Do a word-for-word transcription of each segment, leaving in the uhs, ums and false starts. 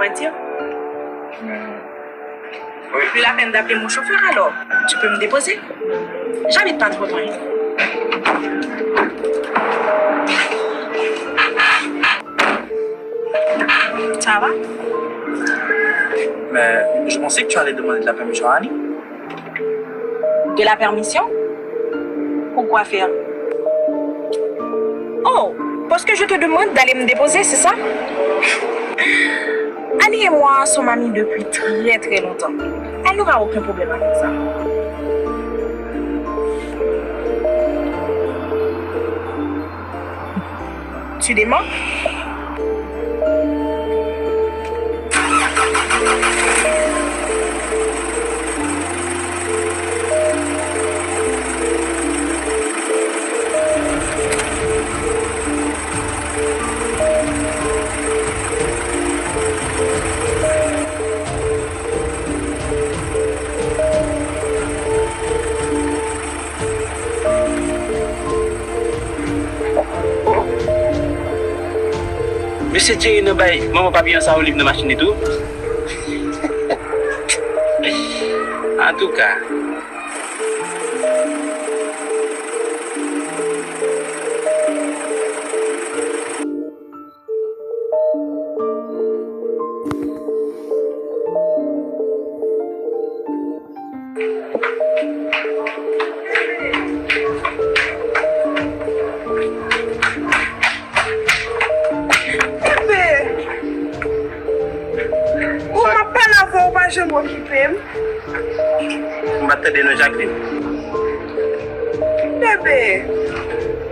Mwen di, plus la peine d'appeler mon chauffeur alors. Tu peux me déposer. J'habite pas trop loin. Ça va? Mais je pensais que tu allais demander de la permission à Annie. De la permission? Pourquoi faire? Oh, parce que je te demande d'aller me déposer, c'est ça? Annie et moi sommes amies depuis très très longtemps. Elle n'aura aucun problème avec ça. Tu démarres? Mesye Jerry nan bay manman papye an sa oliv nan machin li tou. Antouka. Bebe! Ou m ap pale avè w, ou pa janm okipe m. M pa t tande non, Jacqueline. Bebe,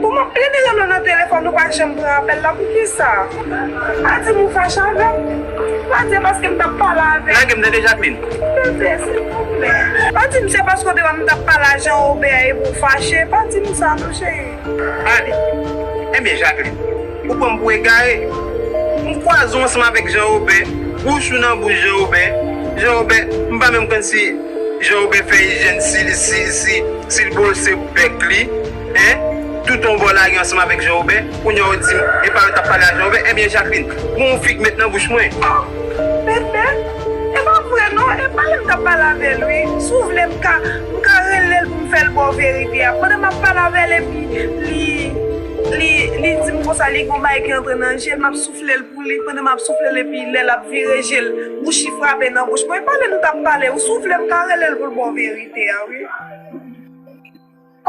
bon, m ap plede rele w nan telefòn, ou pa janm pran apèl la, poukisa? Pa di m ou fache avè m. Pa di se paske m t ap pale avè w. Lage m tande, Jacqueline. Bebe, silvouplè. Pa di m se paske w te wè m t ap pale a Jean Robert epi w fache. Pa di m sa non, cheri. Ale. Ebyen, Jacqueline, ou pran m pou egare. M kwaze w ansanm avèk Jean Robert, bouch ou nan bouch Jean Robert. Jean Robert, m pa menm konn si Jean Robert fè ijèn, si, si, si, si l bwose bèk li, en? Tout on bò lage ansanm avèk Jean Robert. Kounye a w di m, e pa yo t ap pale a Jean Robert. Ebyen, Jacqueline, pran yon fig met nan bouch mwen. Bebe, e pa vre non, e pale m t ap pale avè l wi. Si w vle, m ka, m ka rele l pou m fè l ba w verite a. Pandan m ap pale avè l, epi li, li, li di m konsa, li gon bagay ki antre nan je l, m ap soufle l pou li, pandan m ap soufle l, epi lè l ap vire je l, bouch li frape nan bouch mwen. E pale m t ap pale, ou si w vle, m ka rele l pou l ba w verite a wi.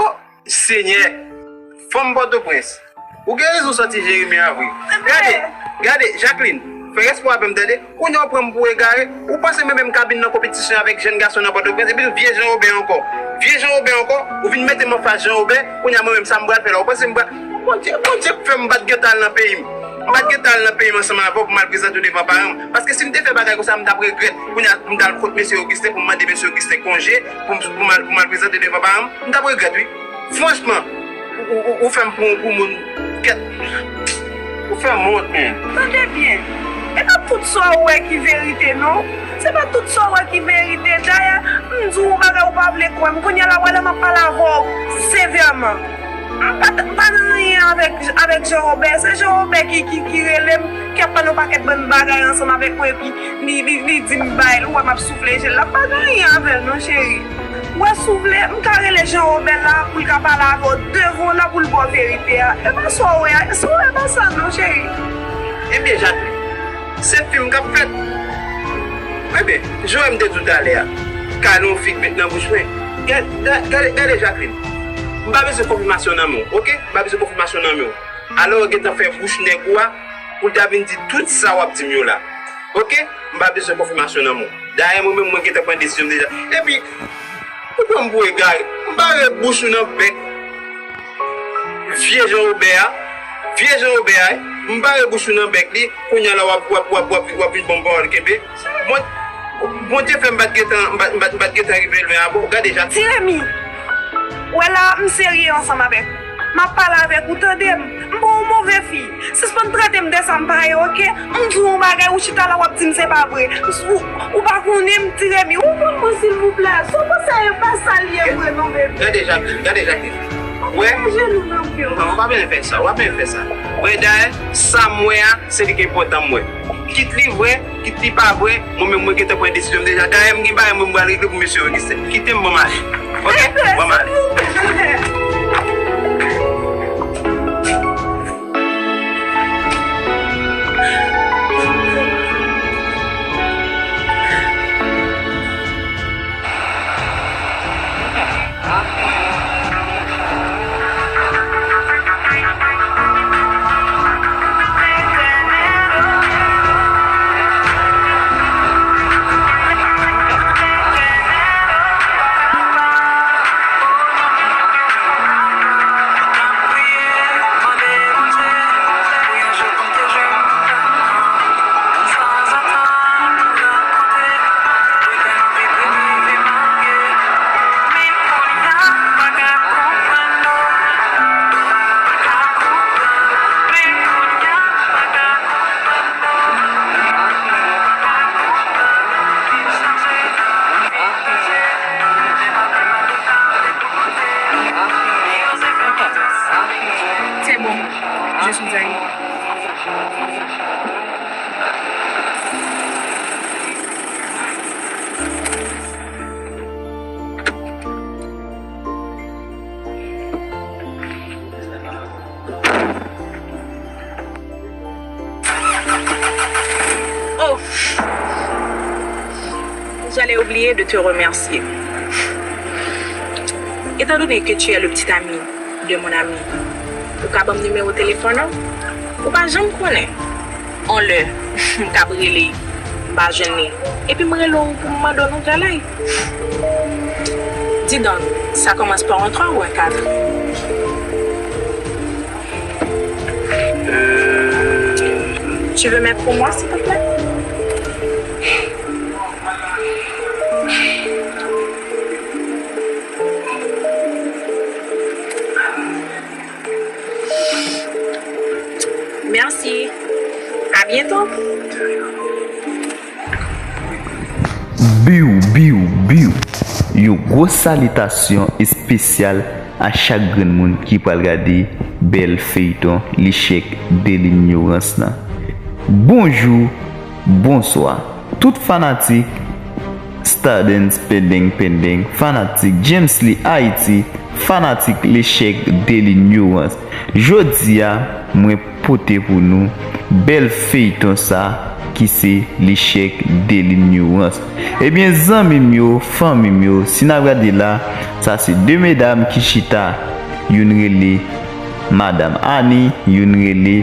Oh, Senyè! Fanm Pòtoprens, ou gen rezon sòti Jeremi a vre. Gade, gade, Jacqueline, fè respè w avè m tande. Kounye a w pran m pou egare. Ou panse mwen menm m ka vin nan konpetisyon avèk jèn gason nan Pòtoprens, epi vye Jean Robert ankò. Vye Jean Robert ankò, ou vin mete m anfas Jean Robert, kounye a mwen menm sa m pral fè la. Ou panse m pral, Bondye, Bondye k fè m pa t gentan al nan peyi m. M pa t gentan al nan peyi m ansanm avè w pou m al prezante w devan paran m. Paske si m te fè bagay konsa, m t ap regrèt. Kounye a pou m t al kot mesye Augustin, pou m mande mesye Augustin konje, pou m, pou m al, pou m al prezante devan paran m, m t ap regrèt wi. Franchman, ou, ou, ou, ou fè m pou yon gwo moun. Kèt. Ou fè m wont, men. Tande byen. E pa tout sa w wè ki verite, non. Se pa tout sa w wè ki verite. Dayè, m di w yon bagay ou pa vle kwè m. Kounye a la, w wè lè m ap pale avè w sevèman. M pa t, m pa gen anyen avèk, avèk Jean Robert. Se Jean Robert ki, ki, ki rele m, ki ap pale yon pakèt bann bagay ansanm avèk mwen, epi li, li, li di m bay l. Ou wè m ap soufle je l la. M pa gen anyen avè l, non, cheri. Wè, si w vle, m ka rele Jean Robert la pou l ka pale avè w devan w la pou l ba w verite a. E pa sa w wè a, sa w wè pa sa non, cheri. Ebyen, Jacqueline, se fim k ap fèt. Ebyen, jan m te di w talè a, kale yon fig met nan bouch mwen. Gade, gade, gade, Jacqueline, m pa bezwen konfimasyon nan men w, oke? M pa bezwen konfimasyon nan men w. Alò, gentan fè bouch nèg ou a pou l ta vin di tout sa w ap di m yo la. Oke? M pa bezwen konfimasyon nan men w. Dayè, mwen menm, mwen gentan pran desizyon m deja. Epi, ou pran m pou egare. M bare bouch ou nan bèk vye Jean Robert a. Vye Jean Robert a, wi. M bare bouch ou nan bèk li. Kounye a la, w ap, w ap, w ap, w ap, w ap vin ban m pawòl kenbe. Bon, Bondye fè m pa t gentan, m pa, m pa, m pa t gentan rive lwen avè w. Gade, Jacqueline. Ti Remi, wè la, m serye ansanm avèk ou. M ap pale avèk ou, tande m. M pa yon move fi. Sispann trete m de sa m pa ye, oke? M di w yon bagay, ou chita la, w ap di m se pa vre. Ou, ou pa konnen m, Ti Remi. Ou konn mwen, silvouplè. Sa w panse a, e pa sa l ye vre, non, bebe. Gade, Jacqueline, gade, Jacqueline. Wè? Non, w pa bezwen fè sa, w pa bezwen fè sa. Wè, dayè, sa m wè a, se li ki enpòtan m wè. Kit li vre, kit li pa vre, mwen menm mwen gentan pran desizyon m deja. Dayè, m gen bagay mwen m pral regle pou mesye yo. Kite m, ban m ale. Oke? Ban m ale. C'est bon, je suis arrivée. Oh, j'allais oublier de te remercier. Étant donné que tu es le petit ami de mon ami, ou ka ban m nimewo telefòn ou? Ou pa janm konnen. On lè, m t ap rele, m pa jwenn li. Epi m rele w pou m mande w nouvèl, ay. Dis donc, ça commence par un trois ou un quatre? Tu veux mettre pour moi, s'il te plaît? Merci. À bientôt. Biw, biw, biw. Yon gwo salitasyon espesyal a chak grenn moun ki pral gade bèl feyton Lechèk de Linyorans lan. Bonjou, bonswa, tout fanatik Stardens Pendeng Pendeng, fanatik James Lee Haiti, fanatik Lechèk de Linyorans. Jodi a, mwen pote pou nou bèl feyton sa ki se Lechèk de Linyorans. Ebyen, zanmi m yo, fanmi m yo, si n ap gade la, sa se de medam ki chita, youn rele Madam Annie, youn rele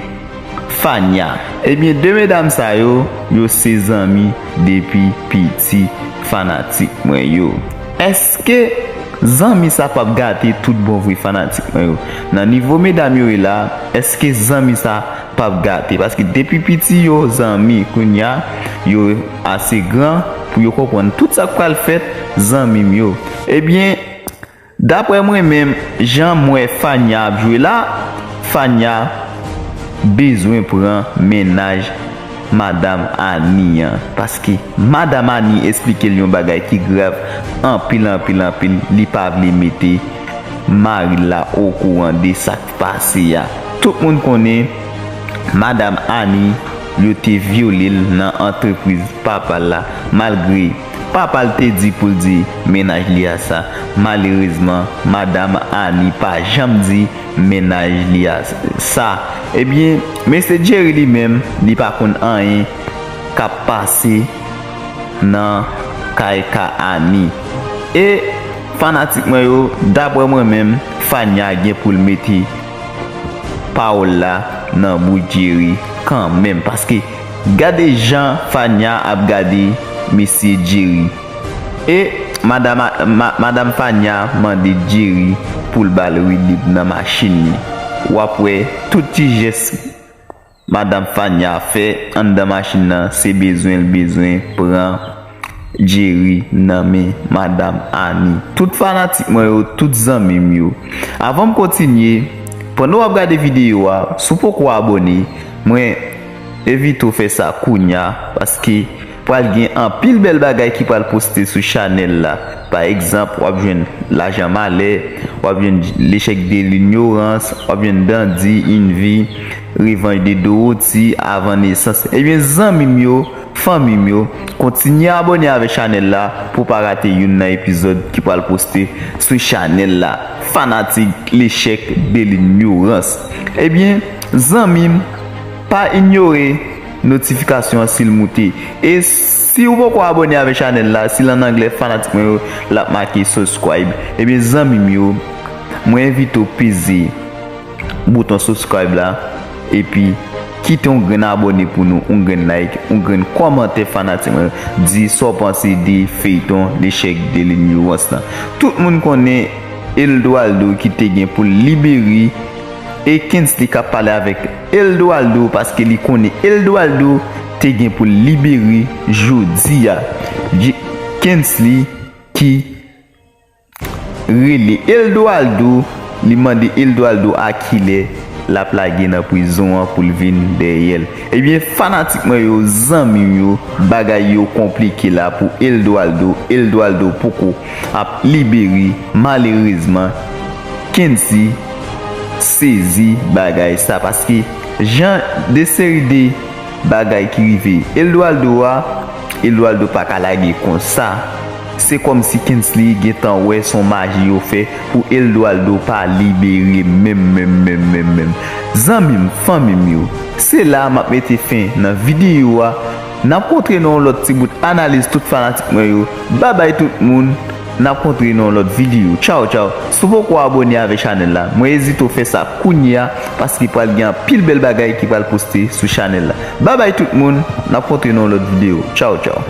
Fania. Ebyen, de medam sa yo, yo se zanmi depi piti, fanatik mwen yo. Èske zanmi sa p ap gate tout bon vre, fanatik mwen yo? Nan nivo medam yo ye la, èske zanmi sa p ap gate? Paske depi piti yo zanmi, kounye a yo ase gran pou yo konprann tout sa k pral fèt, zanmi m yo. Ebyen, daprè mwen menm, jan m wè Fania ap jwe la, Fania bezwen pran mennaj Madam Annie an. Paske Madam Annie esplike l yon bagay ki grav anpil, anpil, anpil. Li pa vle mete mari l la okouran de sa k pase a. Tout moun konnen Madam Annie, yo te vyole l nan antrepriz papa l la, malgre papa l te di pou l di mennaj li a sa. Malerezman, Madam Annie pa janm di mennaj li a sa. Ebyen, mesye Jerry li menm, li pa konn anyen k ap pase nan kay ka Annie. E fanatik mwen yo, daprè mwen menm, Fania gen pou l mete pawòl la nan bouch Jerry kanmenm, paske gade jan Fania ap gade mesye Jerry. E madam, ma, madam Fania mande Jerry pou l ba l ridib nan machin li. W ap wè tout ti jès madam Fania fè anndan machin nan, se bezwen l bezwen pran Jerry nan men madam Annie. Tout fanatik mwen yo, tout zanmi m yo, avan m kontinye, pandan w ap gade videyo a, si w poko abòne, mwen envite w fè sa kounya, paske Pral gen anpil bèl bagay ki pral poste sou chanèl la. Pa egzanp, w ap jwenn Lajan Malè, w ap jwenn Lechèk de Linyorans, w ap jwenn Dandi, Envy, Revanj de Dorothy, Avan Nesans. Ebyen, zanmi m yo, fanmi m yo, kontinye abòne avèk chanèl la pou pa rate youn nan epizòd ki pral poste sou chanèl la. Fanatik Lechèk de Linyorans. Ebyen, zanmi m, pa inyore notifikasyon an si l moute. E si w poko abòne avèk chanèl la, si l an anglè, fanatik mwen yo, l ap make subscribe. Ebyen, zanmi m yo, mwen envite w peze bouton subscribe la, epi kite yon grenn abòne pou nou, yon grenn like, yon grenn kòmantè, fanatik mwen yo. Di sa w panse de feyton Lechèk de Linyorans lan. Tout moun konnen Eldoaldo ki te gen pou l libere, e Kensley k ap pale avèk Eldoaldo paske li konnen Eldoaldo te gen pou l libere jodi a. J- Kensley ki rele Eldoaldo, li mande Eldoaldo a kilè l ap lage nan prizon an pou l vin dèyè l. Ebyen, fanatik mwen yo, zanmi m yo, bagay yo konplike la pou Eldoaldo. Eldoaldo poko ap libere, malerezman. Kensley sezi bagay sa, paske jan de seri de bagay ki rive Eldoaldo a, Eldoaldo pa ka lage konsa. Se kòmsi Kensley gentan wè se yon maji yo fè pou Eldoaldo pa libere menm, menm, menm, menm, menm. Zanmi m, fanmi m yo, se la m ap mete fen nan videyo a. N ap kontre nan yon lòt ti bout analiz, tout fanatik mwen yo. Babay tout moun, n ap kontre nan yon lòt videyo. Tchaw, tchaw. Si w poko abòne avèk chanèl la, mwen ezite w fè sa kounye a, paske pral gen anpil bèl bagay ki pral poste sou chanèl la. Babay tout moun, n ap kontre nan yon lòt videyo. Tchaw, tchaw.